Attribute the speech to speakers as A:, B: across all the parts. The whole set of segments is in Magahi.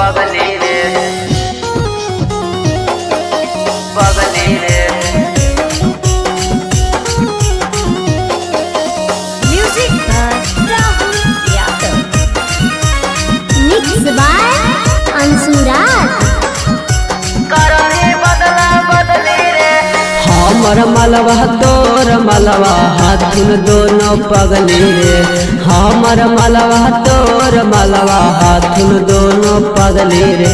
A: पगली रे पगली रे।
B: Music by Rahul Yadav.
C: Mix by Anshuraj.
A: करनी बदला बदली रे।
D: हमर मलवा तोर मलवा हाथुन दोनों पगली रे। हमर मलवा तोर मलवा हाथुन दोनों पगली रे।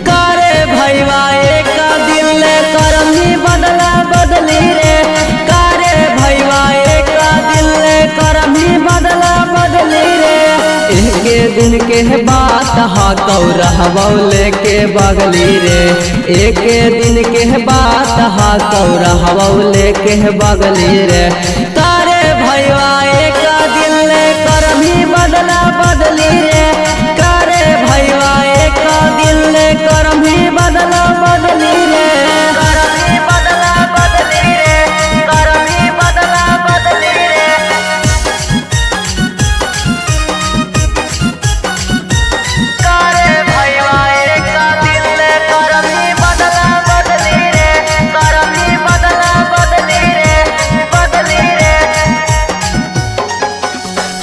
D: करे भैया एक दिल ले करनी बदला बदली रे। करे भैया एक दिल ले करनी बदला बदली रे। एके दिन के बात हा कौरहबौ लेके बगली रे। एके दिन के बात हा कौरहबौ लेके बगली रे। करे भैया एक दिल ले करनी बदला बदली रे। करे भैया एक दिल ले करनी बदला बदली रे।
A: करनी बदला बदली रे। करनी बदला बदली रे। करे भैया एक दिल ले करनी बदला बदली रे। करनी बदला बदली रे बदली रे।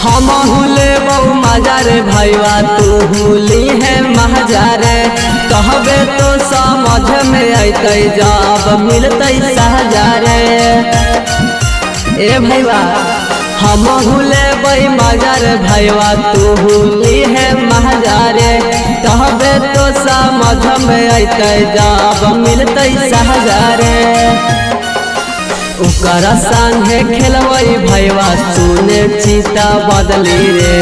D: हमहू लेबौ मजा रे भैया तू ली है महजा रे। कहबे तो समझ में अतै जब मिलतै सहजा रे। ए भैया हमहू लेबै मजा रे भैया तू ली है महजा रे। कहबे तो समझ में अतै जब मिलतै सहजा रे। ओकरा संगे खेलबै भैया सुने चीता बदली रे।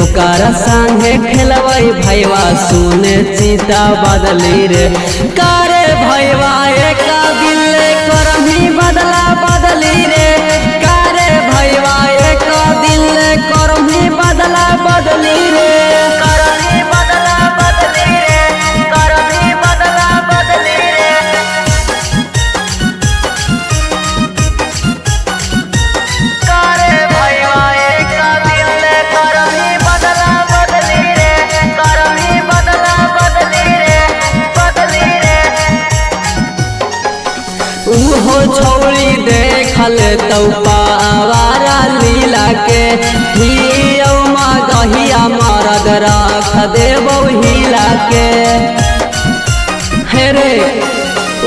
D: ओकरा संगे खेलबै भैया सुने चीता बदली रे। करे भैया एक दिल ले करनी बदला बदली रे। करे भैया एक दिल ले करनी बदला बदली रे।
A: करनी बदला बदली रे। करनी बदला बदली रे। करे भैया एक दिल ले करनी बदला बदली रे। करनी बदला बदली रे बदली रे।
D: उहो छौड़ी देखल तौ पावारा लीला के। हियौ गहिया मरद राख देबौ हिला के। हे रे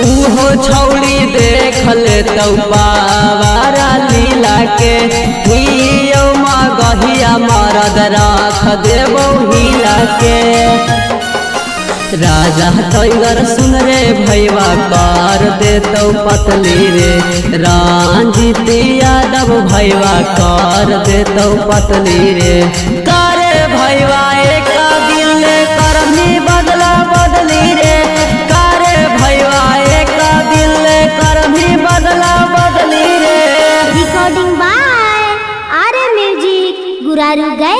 D: उहो छौड़ी देखल तौ पावारा लीला के। हियौ गहिया मरद राख देबौ हिला के। राजा टाइगर सुन रे भैया कर देतौ पतली रे। रंजीत यादव भैया कर देतौ पतली रे। करे भैया एक दिल ले करनी बदला बदली रे। करे भैया एक दिल ले करनी बदला बदली रे।
C: Recording by R music Guraru Gaya.